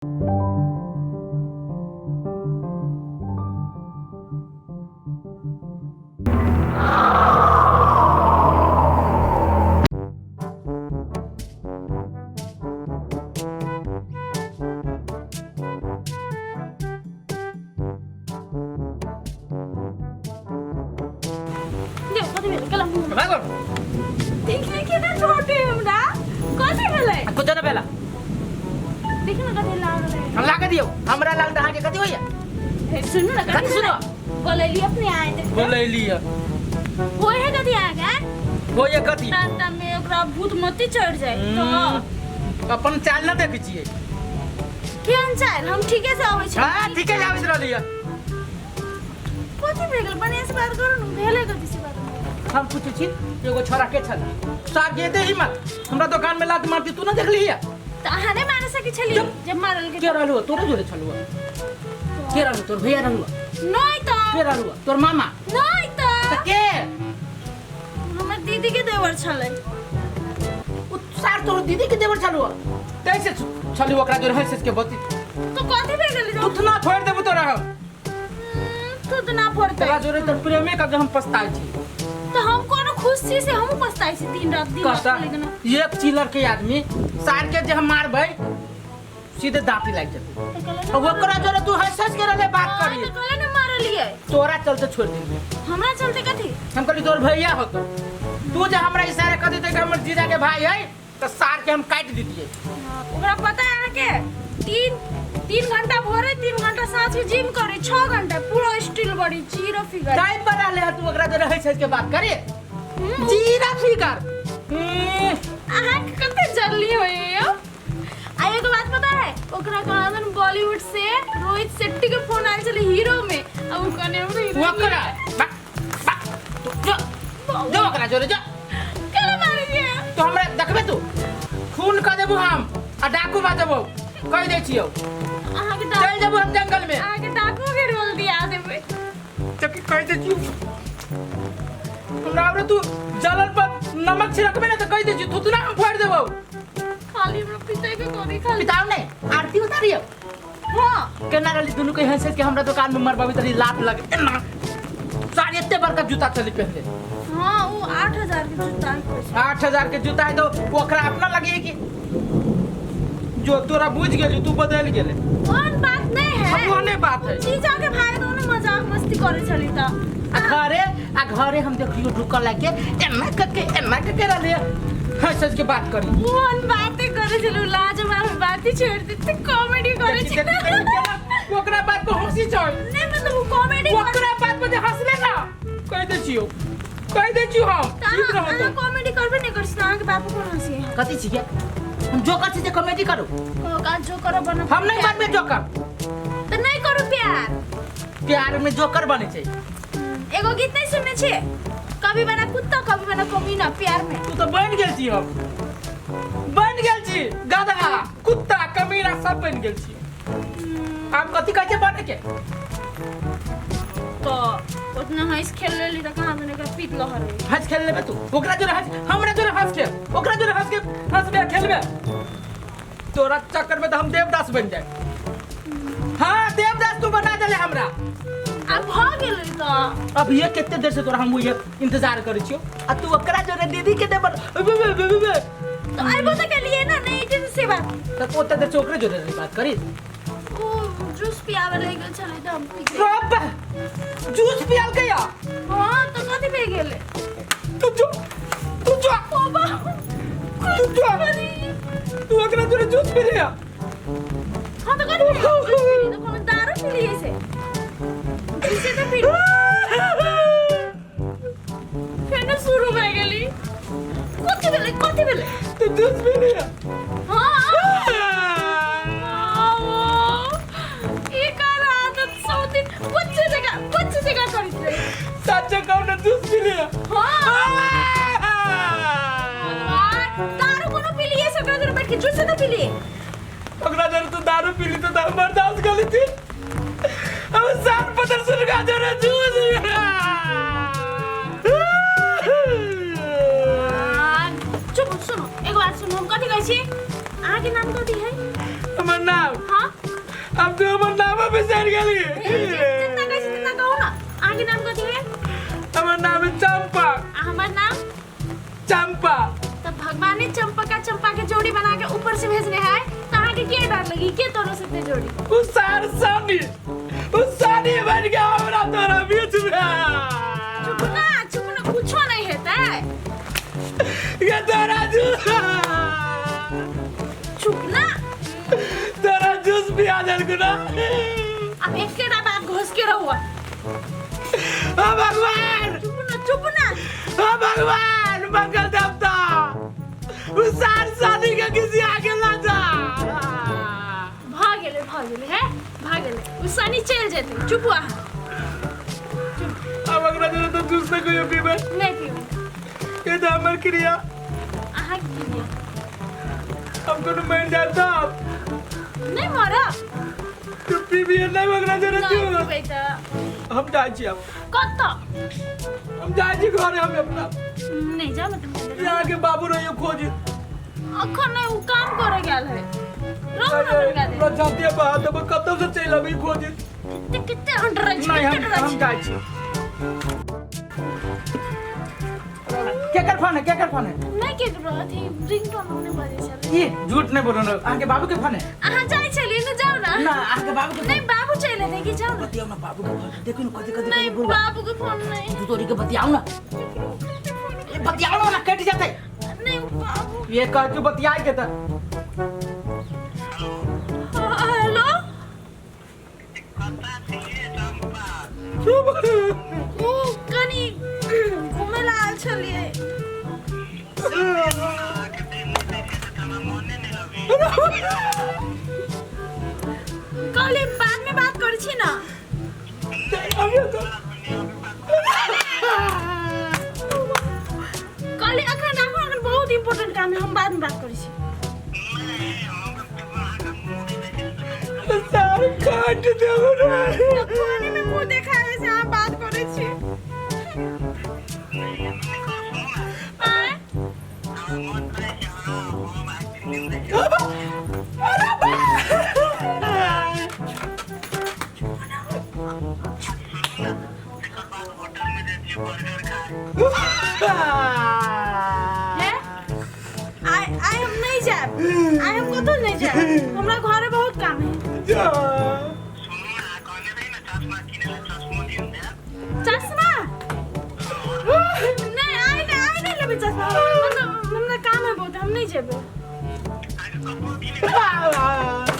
देखो कथी भेलै केला मुँह भागो। देखिए केना छोटे हमरा कथी भेलै? कुछो न भेला। देखिए ना कथी लागल है। हम लागे दियौ, हमरा लाग त अहाँके कथी होइया? हे सुनू ना। कथी सुनो? बोलैली अपने आए देख। बोलैली होय है कथी आगे? होइया कथी? टाटा में ओकरा भूत मती चढ़ जाए तो। अपन चाल न देखै छियै? केहन चाल? हम ठीके से आबै छी। हां, ठीके से आबैत रहलियै। कथी भए गेल? बढ़िया से बात करू ने, भेलै कथी से बात करू। हम पूछै छी, एगो छोरा के छल सार के एते हिम्मत हमरा दुकान में लात मारती, तू न देखली है? तऽ अहाँ नहि मारे सकै छलियै जब मारल के। के रहलू? तोरे जोरे छलू? के रहलू? तोर भैया रहलू? नहीं तऽ। के रहलू? तोर मामा? नहीं तऽ। तऽ के? हमर दीदी के देवर छलै। उ सार तोर दीदी के देवर छलू, तैसे छलू ओकरा जोरे हंस के बती। तो कथी भए गेलै? तू ना फोड़ देबू तोरा हम। तू तऽ ना फोड़तै। तोरा जोरे तोर प्रेमे के हम पछताइ छी। तऽ हम कोनो खुशी से हमहूँ पछताइ छी दिन रात दिन कहता रात लेकिन एक चिलर के आदमी सार के जे हम मारबै सीधे दाँती लागि जेतै। तऽ कहले ना। ओकरा जोरे तू हंस हंस के रहले बात हाँ, करी। तऽ कहले ना मारलियै। तोरा चलते छोड़ देलियै। हमरा चलते कथी? हम कहली तोर भैया होतो, तू जे हमरा इशारा कर देते कि हमर जीजा के भाई है तऽ सार के हम काटि दितियै। ओकरा पता है अहाँके तीन तीन घंटा भोरे, 3 घंटा साँझ के जिम करे, 6 घंटा पूरा steel body, zero figure. Time पर रहले है तू ओकरा जोरे हंस हंस के बात करे जीरा फिगर। अहाँके कते जल्दी होइए यौ। आ एगो बात पता है? ओकरा कहाँ बॉलीवुड से रोहित शेट्टी के फोन आयल छलै हीरो में, आ उ कहने हमरा हीरो। ओकरा बा बा तू जो जो ओकरा जोरे जो। केना मारै छियै? तो हमरा देखबे तू खून कऽ देबू हम आ डाकू बजेबो, कहि दै छियौ। अहाँके चलि जेबू हम जंगल में। अहाँके डाकू के रोल दिया देबै। तऽ की कहि दै छियौ हमरा आबरे, तू जलन पर नमक छिड़कबे ने तऽ कहि दै छियौ थुथुना हम फोड़ि देबौ। खाली हमरा पिताई के करी खाली। पिताओ नहीं, आरती उतारियो। हाँ। केना रहली दुनू के हंस के हमरा दुकान में मरबाबी तरी लात लगे एना सारे एते बड़का जूता चली पहनले। हाँ, वो 8,000 के जूता है पैसा। 8,000 के जूता है तो ओकरा अपना लगे कि जो तोरा बुझ गेली, तू बदल गेले। ओहन बात नहीं है। अब ओहने बात है। जीजा के भाई दोनों मजाक मस्ती करे छली त। आ घरे हम देखियो ढुकल लागे एना कके रहले हंस हंस के बात करी। ओहन बातें करे छलू, लाज मार बात ही छोड़ देते, कॉमेडी करे देखी, छली। देखी, देखी, ओकरा बात पर हंसी छै। नहीं, मतलब वो कॉमेडी। ओकरा बात पर जे हंसले ना, कहि दै छियौ, कहि दै छियौ हम। ठीक रहत। अहाँ कॉमेडी करबे नहीं करै छी त अहाँके बापू कोन हंसी है? कथी छियै? हम जोकर छी जे कॉमेडी करू? कहो का जो करो बनो। हम नहीं बनबे जोकर। तऽ नहीं करू प्यार। प्यार में जोकर बने छै। एगो गीत नहीं सुनने छियै? कभी बना कुत्ता, कभी बना कमीना प्यार में। तू तो बन गेल छी, हम बन गेल छी गधा, कुत्ता, कमीना, सब बन गेल छी। आब कथी कहै छै बने के? तो उतना हंस खेल लेली तऽ कहाँ दुने के पीत लहर होई। हंस खेल लेबे तू ओकरा जोरे? हंस हमरा जोरे, हंस के ओकरा जोरे हंस के हंसबे खेलबे? तोरा चक्कर में तो हम देवदास बन जाए। हाँ, देवदास तू बना देले हमरा। आब भऽ गेलै तऽ। अब ये कते देर से तोरा हम ये इंतजार करै छियो आ तू ओकरा जोरे दीदी के देबर बे बे बे बे बे। तो अइबो तऽ केलियै ना, नहीं जे से बात। त ओते देर से ओकरे जोरे रही बात करी? ओ जूस पियावे लग गेल छलै तऽ हम पी गेलियै। रब, जूस पियाल गया? हाँ, तऽ कथी भए गेलै? तू जो, तू जो। ओ बा। तू जो, तू ओकरा जोरे जूस पी लिया? हाँ, तऽ कथी भए गेलै? जूस पी लियै तऽ कोनो दारू पी लियै से? जूसे तऽ पी फेर शुरू भए गेली। कथी भेलै? कथी भेलै? तू जूस पी लिया? हाँ, एकर आदत सब दिन कुछ जगह कुछ जगह करैत रहे। सच कहू ना, जूस पी लिया? हाँ, भगवान, दारू कोनो पी लिए से ओकरा जोरे बैठ के? जूस तो पी लिए। ओकरा जोरे तू दारू पी ली तो हम बर्दाश्त कर ली थी, हम सात पत्थर सुनगा जोरे जूस। चुप, सुनो, एगो बात सुनो, हम कथी कहै छी? अहाँके नाम कथी है? हमर नाम? हाँ। बिसरि गेली। जितना कहै छी तितना कहू ना। अहाँके नाम कथी है? हमर नाम है चंपा। आ हमर नाम? चंपा। तब भगवान ने चंपा का चंपा के जोड़ी बना के ऊपर से भेजने है तो अहाँ के के डर लगी के तोरो से जोड़ी? उ सार सानी, उ सानी बन गया हमरा तोरा बीच में। चुप ना, चुप ना, कुछो नहीं हेतै। ये तोरा जूस, चुप ना, तोरा जूस पिया देलकू ना। अब एक के बात घुस के रहुआ। ओ भगवान, चुप ना, चुप ना। ओ भगवान, मंगल देवता, उ सार सानी के किसी आगे ला जा। भऽ गेलै, भऽ गेलै, हे भऽ गेलै, ओ शनि चलि जेतै। चुप अहाँ, चुप। अब अगला दिन तो जूस नहीं कोई पीबे। नहीं पीबै। ये तो हमर क्रिया। अहाँ की क्रिया? हम कोनो मर जाता। नहीं मरब। तू पीबी नहीं अगला दिन नहीं जूस? पीबै तऽ। हम जाइ छी अब। कतऽ? हम जाइ छी घरे हम अपना। नहीं जाओ ना तुम। यहाँ के बाबू रहियो खोज। अखन नहीं, उ काम करे गेल है। रहू ना तनिका देर। पूरा जाती है बाहर तो कतौ से चलि अबी खोज। कते कते डरै छी? नहीं, कते हम डरै हम छी? जाइ छी। केकर फोन है? केकर फोन है? नहीं, केकरो अथी रिंगटोन नहि बजै छलै। ये झूठ नहीं बोलो ना, अहाँके बाबू के फोन है। अहाँ जाइ छलियै ने, जाउ ना। ना, अहाँके बाबू के। नहीं, बाबू चलि एतै कि, जाउ ना। बतियाओ ना बाबू के फोन, देखू ना कथी कथी। नहीं, बोल। बाबू के फोन नहीं। तू तोरी के बतियाओ ना, ए बतियाओ ना, कट जाते। नहीं, बाबू। ये कह तू बतियाई के त। हेलो, ओ कनी घूमे ला आयल छलियै। कहली बाद में बात करै छी ना। कहली अखन राखू, अखन बहुत इम्पोर्टेंट काम है, हम बाद में बात करै छी। सर काट देबो रे। पानी में मुंह देखाए से अहाँ बात करै छी? आँय? हे, आइ आइ हम नहीं जायब, आइ हम कतौ नहीं जायब, हमरा घरे बहुत काम है। चश्मा नहीं, आइ नहीं, आइ नहीं लेबै चश्मा। मतलब हमरा काम है बहुत, हम नहीं जेबै।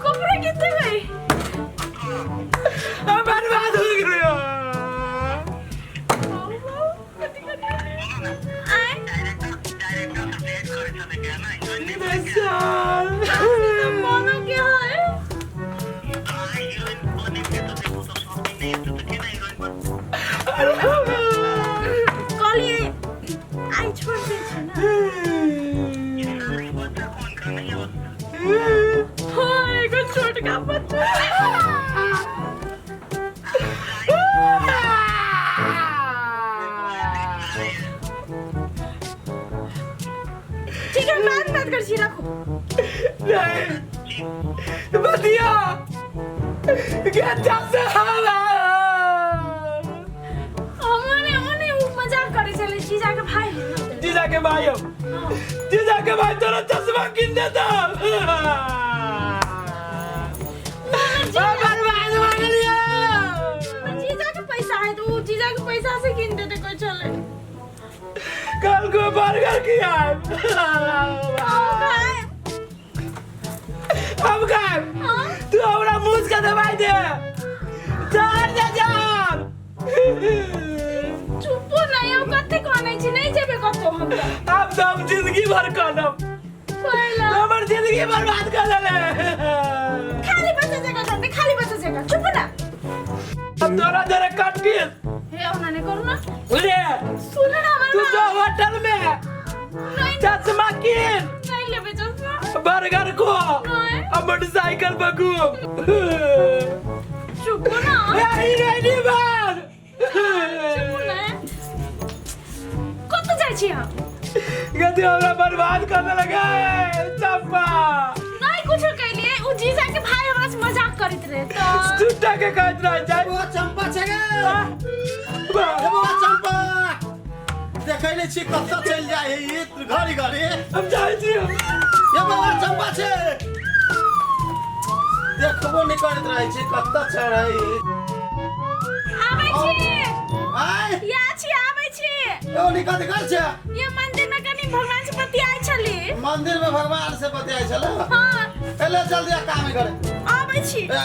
कपड़ा किनते गई। बर्बाद हो गयो। आइ साल मोनो के है। कहलिए आइ छोड़ दै छी ना। हाँ, एगो छोटका बच्चा। ठीक है, बाद में बात कर छी, रखो। नहीं, बतिया के चश्मा। हमने ओने उ मजाक करे छले, जीजा के भाई है ना। जीजा के भाई हम। हाँ। जीजा के भाई तोरा चश्मा किन देता। बर्बाद हो गेलियो। जीजा के पैसा है तो उ जीजा के पैसा से किन देते कोई चले। कल को बर्गर किया। खाए। हम खाएब। हाँ। तू हमरा मुझ के दवाई दे, जान जा जान। चुपो नहीं, हम कते कहने छी, नहीं जेबे कतौ हम तऽ। अब तो हम जिंदगी भर कानब। पहिला हमर जिंदगी बर्बाद कर देले। खाली बच्चा जगह करते, खाली बच्चा जगह, चुप ना। अब तोरा जरा कट के हे, ओना नहीं करू ना। ले। सुन ना हमर तू बात। जो होटल में नहीं। चश्मा किन। नहीं लेबे चश्मा। बर्गर को नहीं। अब मोटरसाइकिल पर घूम। चुप ना। ए हीरोइनी बार। चुप ना, कतऽ जाइ छी अहाँ? गति हमरा बर्बाद कर देलक चंपा। नहीं कुछो कैलिए, उ जीजा के भाई हमरा से मजाक करैत रहे तो झूठा के कहत रह जाए। बौआ चंपा छै गे। ए बौआ चंपा, देखै नहि छी कतऽ चलि जाइ है ई घड़ी घड़ी। हम जाइ छी। ए बौआ चंपा छै, देखबो नहि करैत रहै छै कतऽ चढ़ै। आबै छी। आय या छी, आबै छी। ओ निकल निकल छै। ये मंदिर में कनी भगवान से बतियाइ छली। मंदिर में भगवान से बतियाइ छलै? हाँ। एले जल्दी आ, काम करे। आबै छी। ए,